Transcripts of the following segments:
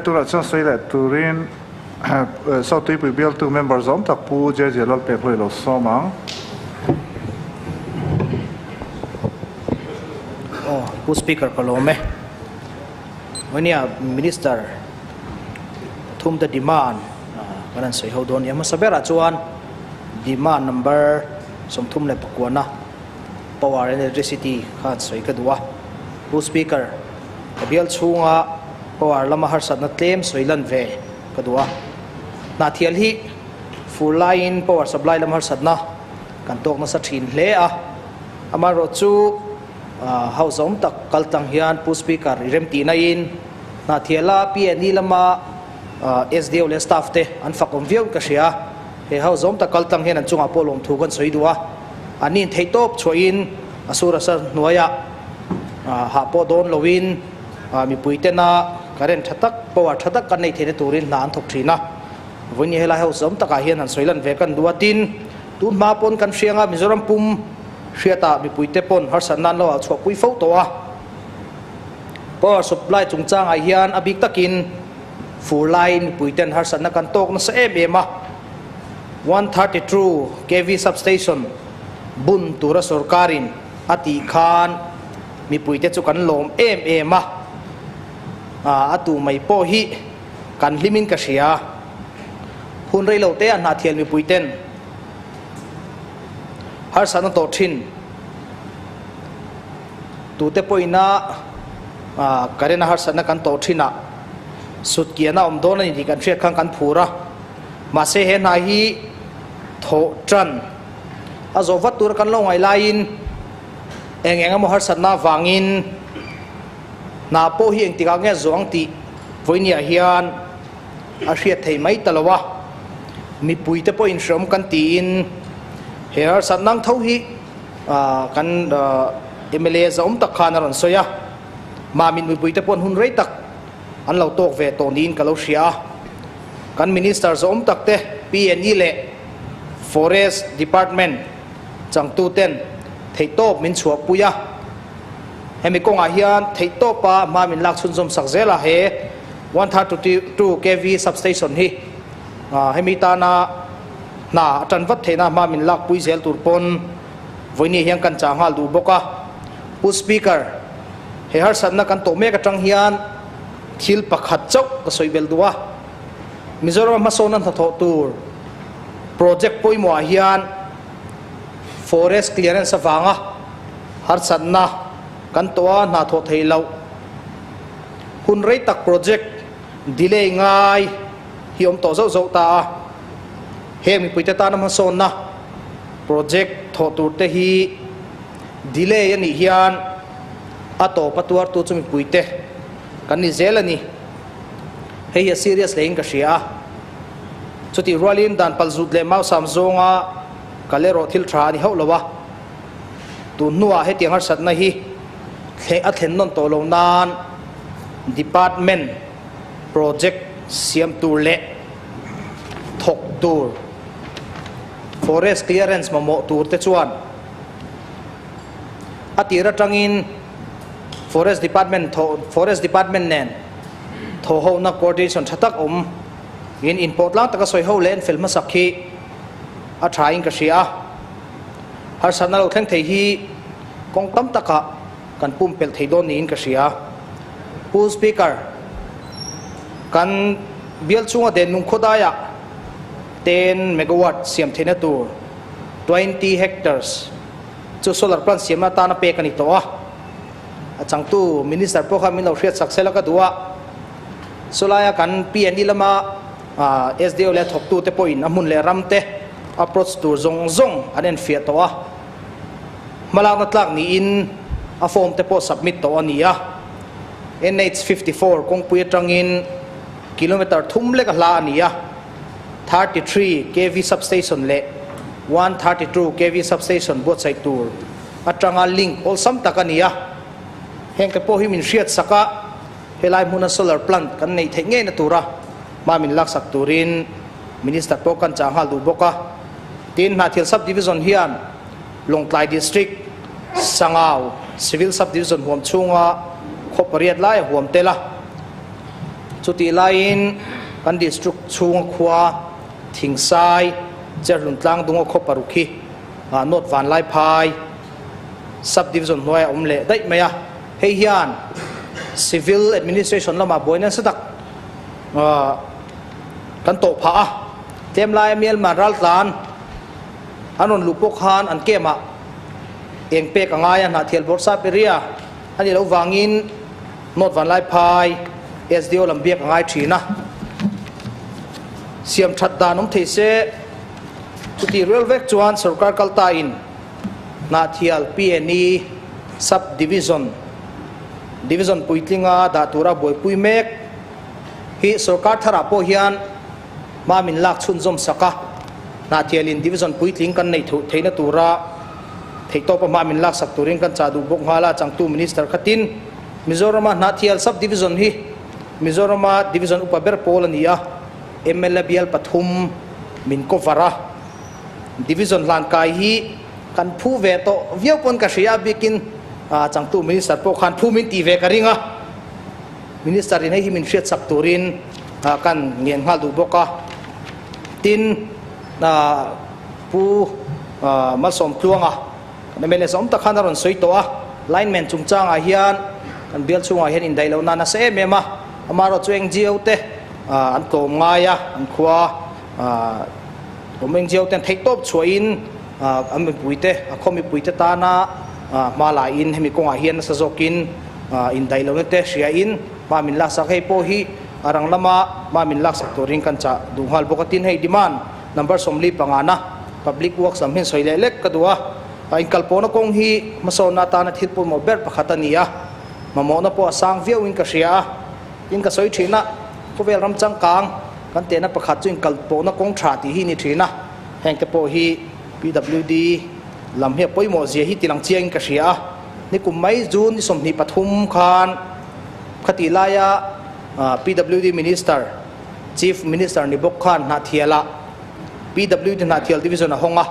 Tunah chuan sawi leh turin South Tuipui bialtu member zawm tak Pu JJ Lalpekhlui lo sawm ang. Aw, Pu Speaker ka lawm e. Vawnia Minister pathum te demand kan han sawi ho dawn nia. Hmasa berah chuan demand number 39 na power and electricity kha han sawi ka duh a. Pu Speaker, ka bial chhunga power lama harsatna tlem sawi lan ve ka duh a. Hnahthial hi fur laiin power supply lam harsatna kan tawk nasa thin hle a. Amaherawh chu House awm tak kal tlang hian Pu Speaker i remtih naiin Hnahthiala PNE lama SDO leh staff te an fak awm viau in ka hria. He House awm tak kal tlang hian an chungah pawh lawmthu kan sawi duh a. An nin theihtawp chhuahin a sur asa hnuaiah hah pawh dawn loin mipui tena current tha tak, power tha tak kan neih theihna turin hna an thawk thin a. Vawiin helai House awm takah hian han sawi lan ve kan duh a. Tin, tun hma pawn kan hriang a, Mizoram pum hriatah mipuite pawn harsatna an lo ah chhuahpui fo tawh a. Power supply chungchangah hian a bik takin fur laiin mipuiten harsatna kan tawk nasa em em a. 132 kv substation bun tura sorkarin a tih khan mipuite chu kan lawm em em a, a tu mai pawh hi kan hlimin ka hria. Hun rei lo te a hnahthial mipuiten harsatna tawh thin tute pawhina current a harsatna kan tawh thinah sutkiahna awm dawn a ni tih kan hriat khan kan phur a. Mahse he hna hi thawh tan a zawh vat tura kan lo ngaih laiin eng eng emaw harsatna avangin hna pawh hi engtikah nge zawh ang tih vawinia hian a hriat thei mai ta lo a. Mipuite pawhin hreawm kan tiin he harsatna ang tho hi kan mla zahawm tak khan a rawn sawi a. Mamit mipuite pawhin hun rei tak an lo tawk ve tawh niin ka lo hria a. Kan Minister zawm tak te PNE leh Forest Department changtu ten theihtawp min chhuahpui a. Hemi kawngah hian theihtawpa hma min lak chhunzawm sak zel a, he 132 kv substation hi hemi tana hna a tan vat theihna hma min lakpui zel tur pawn vawiini hian kan chah nghal duh bawk a. Pu Speaker, he harsatna kan tawh mek atang hian thil pakhat chauh ka sawi belh duh a, Mizoram hmasawnna hnathawh tur project pawimawhah hian forest clearance avanga harsatna kan tawh a, hna thawh theih loh hun rei tak project delay ngai hi awm tawh zauh zauh ta a, heng mipuite tana hmasawnna project thawh tur te hi delay a nih hian a tawp a tuartu chu mipuite kan ni zel a ni. Hei hi a serious hlein ka hria a. Chutih rualin dan palzut leh mausam zawnga kal erawh thil tha a ni hauh lo a. Tun hnuah hetiang harsatna hi thleh a thlen nawn tawh lo nan department project siam tur leh thawk tur forest clearance mamawh tur te chuan A tir atangin Forest Department thaw Forest Department nen thawhhohna coordination tha tak awm in inpawh tlang taka sawi ho leh en fel hmasak hi a tha in ka hria a. Harsatna lo thleng thei hi kawng tam takah kan pumpelh thei dawn niin ka hria. Pu Speaker, kan bial chhunga denlung khawdaiah 10 megawatt siam theihna tur 20 hectares chu solar plant siamna atana pek a ni tawh a, a changtu Minister pawh khan min lo hriat sak sela ka duh a, chulaia kan PNE lama SDO leh thawktute pawhin a hmun leh ram te approach tur zawng zawng an enfiah tawh a, hmalakna tlak niin a form te pawh submit tawh a ni a, NH 54 kawngpui atangin kilometer thum lek a hla a ni a. 33 kv substation leh 132 kv substation buatsaih tur atanga link awlsam tak a ni a. Hengte pawh hi min hriat sak a, helai hmuna solar plant kan neih theih ngeina tura hma min laksak turin Minister pawh kan chah nghal duh bawk a. Tin, Hnahthial Sub-Division hian Lawngtlai District, Sangau Civil Sub-Division huam chhunga khaw pariat lai a huam tel a. Chutih laiin kan district chhunga khua Thingsai, Cherhlun tlangdunga khaw paruk hi North Vanlaiphai Sub Division hnuaiah a awm leh daih mai a. Hei hian Civil Administration lamah buai nasa tak kan tawh phah a. Tlem laia Myanmar raltlan an rawn luh pawh khan an camp-ah eng pek a ngai a, Hnahthial Bawrhsap area a nih loh vangin North Vanlaiphai SDO lam biak a ngai thin a. Siam that dan awm thei se, chutih rual vek chuan sorkar kalta in Hnahthial PNE Sub Division Division puitlinga dah tura buaipui mek hi sorkar tharah pawh hian hma min lak chhunzawm sak a, Hnahthialin Division puitling kan neih theihna tura theihtawpa hma min lak sak turin kan chah duh bawk nghal a, changtu Minister khatin Mizorama Hnahthial Sub Division hi Mizorama Division upa ber pawl a ni a, mla bial pathum min cover a, Division hlan kai hi kan phu ve tawh viau pawn ka hria a, bikin changtu Minister pawh khan phu min tih ve ka ring a, Minister in hei hi min hriat sak turin kan ngen nghal duh bawk a. Tin, Pu Malsawmtluanga kan mla zawm tak khan a rawn sawi tawh a, lineman chungchangah hian kan bial chhungah hian indaih loh na nasa em em a, amaherawhchu chu NGO te an tlawm ngai a, an khua awm NGO ten theihtawp chhuahin an mipuite, a khaw mipuite tana hma laiin hemi kawngah hian nasa zawkin indaih lohna te hriain hma min laksak hei pawh hi a rang lama hma min laksak turin kan chah duh nghal bawk a. Tin, hei demand number 45 na public works lam hian sawi leh lek ka duh a, inkalpawhna kawng hi hmasawnna atana thil pawimawh ber pakhat a ni a, mamawhna pawh a sang viauin ka hria a. Tin, ka sawi thin a, khawvel ram changkang kan tehna pakhat chu inkalpawhna kawng tha tih hi ni thin a, heng te pawh hi PWD lam hi a pawimawh zia hi tilang chiangin ka hria a. Nikum mai June ni 23 khan khatih laia PWD Minister, Chief Minister ni bawk khan Hnahthialah PWD Hnahthial Division a hawng a,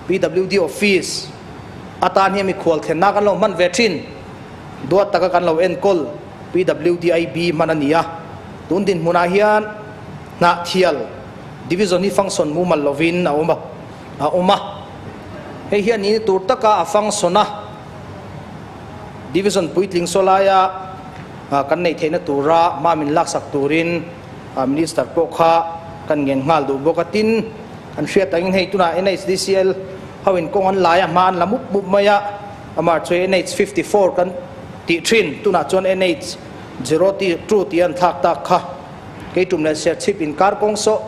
PWD Office atan hian mikhual thlenna kan lo hman ve thin, duat taka kan lo enkawl PWDIB hman a ni a. Tun dinhmunah hian Hnahthial Division hi function mumal lovin a awm a, a awm a. Hei hian ni tur taka a function a, Division puitling saw laia kan neih theihna tura hma min laksak turin Minister pawh kha kan ngen nghal duh bawk a. Tin, kan hriat angin hei tunah NHDCL ho in kawng an lai a, hma an la mup mup mai a, amah chu NH 54 kan tih thin, tunah chuan NH 02 tih an thlak tak kha. Kei tum leh Serchhip inkar kawng saw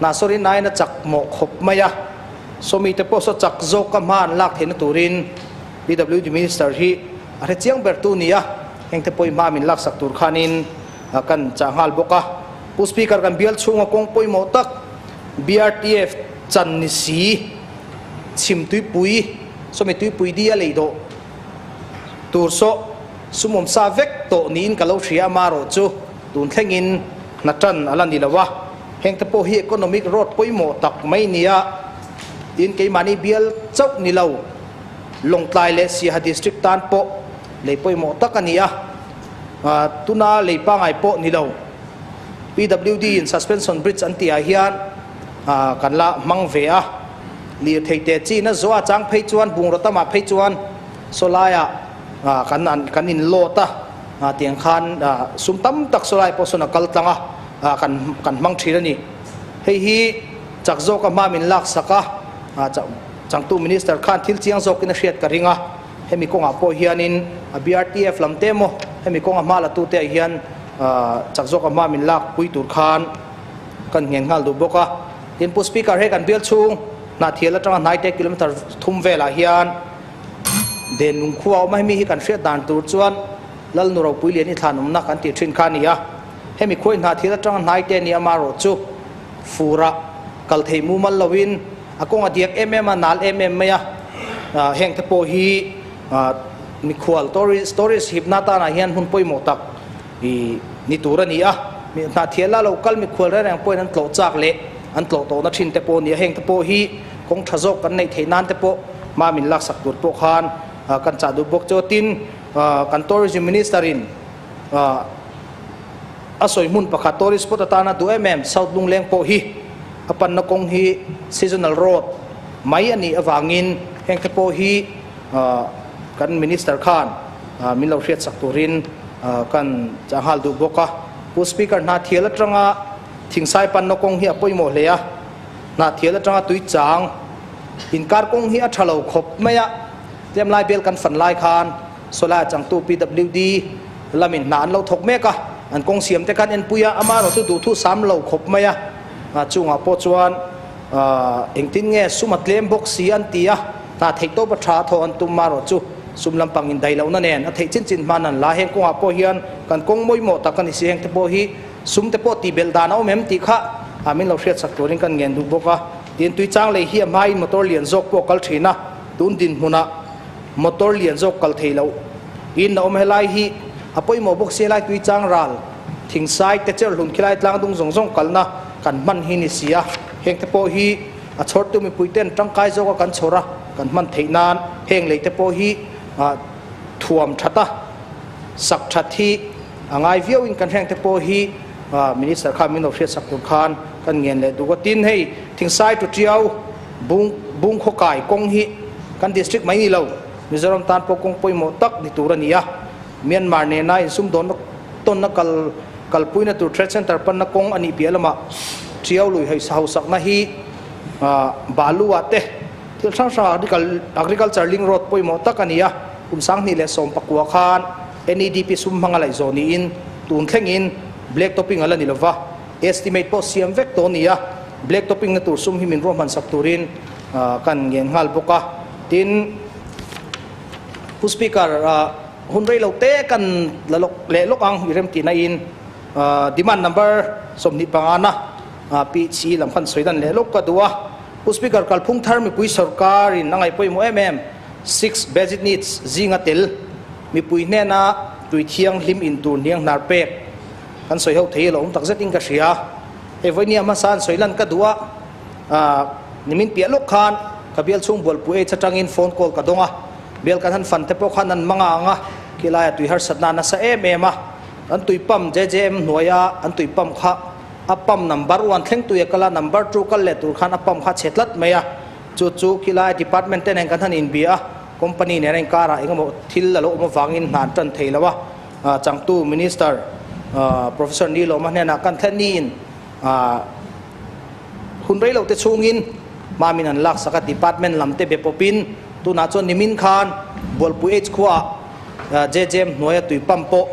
Hnahsawrin aiin a chak mawh khawp mai a, sawmite pawh saw chak zawk a hma an lak theihna turin PWD Minister hi a hre chiang ber tu ni a, hengte pawh i hma min laksak tur khanin kan chah nghal bawk a. Pu Speaker kan bial chhunga kawng pawimawh tak BRTF chan ni si chhim tuipui sawmi tuipui di a lei dawh tur saw sumawm sa vek tawh niin ka lo hria amarawh chu tun thlengin hna tan a la ni lo a, hengte pawh hi economic road pawimawh tak mai nia tin keimahni bial chauh ni lo Lawngtlai leh Siaha District tan pawh lei pawimawh tak a ni a, tuna lei pangai pawh ni lo PWD in suspension bridge an tihah hian kan la hmang ve a, lirthei te chin a zawh a chang phei chuan bungraw tamah phei chuan sawlaiah kan kan in load a, tiang khan sum tam tak sawlai pawh sawn a kal tlang a, kan kan hmang thin a ni. Hei hi chak zawka hma min laksak a. Changtu Minister khan thil chiang zawkin a hriat ka ring a, hemi kawngah pawh hianin a BRTF lam te emaw hemi kawnga hma la tute ah hian chak zawka hma min lak pui tur khan kan nghen nghal duh bawk a. Tin, Pu Speaker, hei kan bial chhung Hnahthial atanga hnaite kilometre thum velah hian Den lungkhua a awm a, hemi hi kan hriat dan tur chuan Lalnu Ropuilian i thlan awmna kan tih thin kha a ni a. Hemi khuai Hnahthial atanga hnaite a ni amarawh chu furah kal thei mumal loin A kawng a diak em em a, nal em em mai a, heng te pawh hi mikhual tourist tourist hipna tanah hian hmun pawimawh tak i ni tur a ni a, hnahthial a lo kal mikhual reng reng pawhin an tlawh chak leh an tlawh tawhna thin te pawh a ni a, heng te pawh hi kawng tha zawk kan neih theih nan te pawh hma min laksak tur pawh khan kan chah duh bawk chu. Tin, kan tourism minister in. A sawi hmun pakhat tourist spot atana duh em em South Lungleng pawh hi a panna kawng hi seasonal road mai a nih avangin heng te pawh hi kan Minister khan min lo hriatsak turin kan chah nghal duh bawk a. Pu Speaker, Hnahthial atanga Thingsai panna kawng hi a pawimawh hle a, Hnahthial atanga Tuichang inkar kawng hi a tha lo khawp mai a, tlem lai bel kan fan lai khan Sawlai changtu PWD lamin hna an lo thawk mek a, an kawng siam te khan enpui a, amaherawhchu duhthu sam lo khawp mai a, chungah pawh chuan engtin nge sum a tlem bawk si an ti a, hna theih tawp a tha a thawh an tum amaherawhchu sum lampang in daih lohna nen a theih chin chin hman an la, heng kawngah pawh hian kan kawng mawimawh tak a ni si, heng te pawh hi sum te pawh tih belh dan a awm em tih kha min lo hriatsak turin kan ngen duh bawk a, tin tuichang lei hi a hmain motor lian zawk pawh a kal thin a, tun dinhmunah. Motor lian zawk kal thei lo in a awm helai hi a pawimawh bawk si helai tui chang ral thingsai te cher hlun khilai tlang dung zawng zawng kalna kan hman hi ni si a, heng te pawh hi a chhawrtu mipui ten tangkai zawk a kan chhawr a kan hman theih nan heng lei te pawh hi thuam that a sak that hi a ngai viau in kan heng te pawh hi Minister khan min lo hriatsak tur khan kan ngen leh duh a, tin hei thingsai tu tiau Bung Bung khawkai kawng hi kan district mai ni lo, Mizoram tan pawh kawng pawimawh tak ni tur a ni a. Myanmar nena insumdawnna tawnna kal kalpuina tur Trade Centre panna kawng a nih piah lamah Tiau lui hausakna hi Balu ah te thil hrang hrang Agriculture Link Road pawimawh tak a ni a. Kum 2019 khan NEDP sum hmanga laih zawh niin tun thlengin Black Topping a la ni lova, estimate pawh siam vek tawh a ni a. Black topping na tur sum hi min ruahman sak turin kan ngen nghal bawk a. Tin, Pu Speaker, hun rei lo te kan la lawk leh lawk ang i rem tihna in demand number 25 na PHE lam khan sawi dan leh lawk ka duh a. Pu Speaker, kalphung thar mipui sorkar in a ngaih pawimawh em em six basic needs zinga tel mipui hnena tui thianghlim in tur hniang hnar pek kan sawi ho thei alo awm tak zetin ka hria. Hei vawinia hmasa an sawi lan ka duh a, aah nimin piah lawk khan ka bial chhung bualpui ei chatangin phone call ka dawng a, bial kan han fan te pawh khan an hmang a ang a, khilaia tui harsatna a nasa em em a, an tui pump JJM hnuaia an tui pump kha a pump number one thleng tui a kal a, number two kal leh tur khan a pump kha a chhe tlat mai a, chu chu khilai department te nen kan han inbia a, company nen a inkarah engemaw thil a lo awm avangin hna an tan thei lo a. Changtu Minister Professor Nilawma hnenah kan thlen niin hun rei lote chhungin Mamin an laksak a, Department lam te be pawpin tunah chuan nimin khan Bualpui H khuaah JJM hnuaia tui pump pawh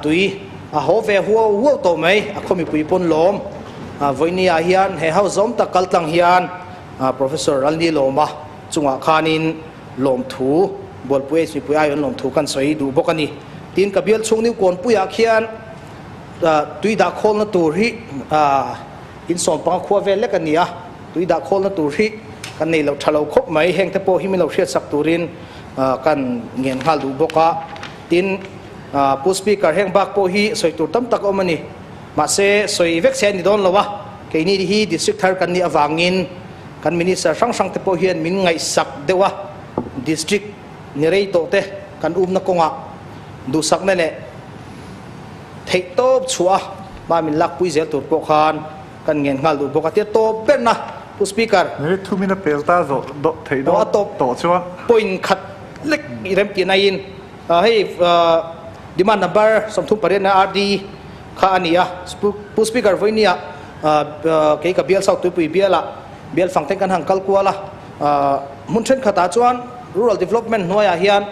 tui a haw ve huau huau tawh mai, a khaw mipui pawn lawm. Vawinia hian he house zawm tak kaltlang hian Professor Lalnilawma chungah khanin lawmthu, Bualpui H mipui aiawh an lawmthu kan sawi duh bawk a ni. Tin, ka bial chhung New Kawnpuiah khian tui dah khawlna tur hi in sawmpanga khua vel lek a ni a, tui dah khawlna tur hi kan nei lo tha lo khawp mai, heng te pawh hi min lo hriatsak turin kan ngen nghal duh bawk a. Tin, Pu Speaker, heng bak pawh hi sawi tur tam tak a awm a ni. Mahse, sawi vek se a ni dawn lo a, keini hi District thar kan nih avangin, Kan Minister hrang hrang te pawh hian min ngaihsak deuh a, District ni rei tawh te kan umna kawngah duhsakna leh theih tawp chhuah a hma min lakpui zel tur pawh khan kan ngen nghal duh bawk a tia tawp berna Pu Speaker. Ni thu min a pel ta zawh dawh theih dawn tawh chuan. Point khat lek i rem tih naiin hei demand number 38 na RD kha a ni a, Pu Speaker vawinia Kei ka bial South Tuipui bialah bial fang ten kan han kal kual a, hmun thenkhatah chuan Rural Development hnuaiah hian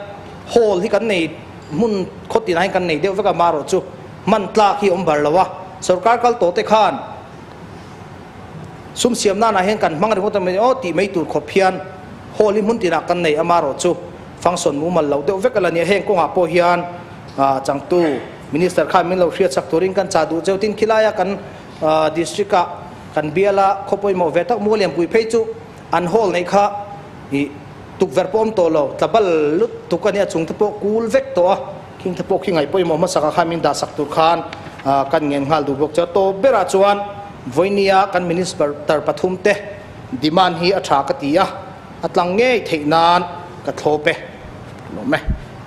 hall hi kan nei hmun khaw tinah hian kan nei deuh vek a, marawh chu hman tlak hi a awm bar lo a, sorkar kal tawh te khan sum siam nanah hian kan hmang ringawt a mai aw tih mai tur khawp hian hall hi hmun tinah kan nei a, marawh chu function mumal lo deuh vek a la ni a, heng kawngah pawh hian changtu Minister khan min lo hriatsak turin kan chah duh cheu tin khilaia kan District ah kan bial a khaw pawimawh ve tak Mualianpui phei chu an hall neih kha ih tukverh pawh awm tawh lo tla bal lut tuk a nia chung te pawh kul vek tawh a khing te pawh khi ngaih pawimawh hmasak ah khan min dah sak tur khan kan ngen nghal duh bawk chuan tawp berah chuan vawinia kan Minister pathum te demand hi a tha ka ti a a tlang ngei theih nan ka thlawp e. Lawm e.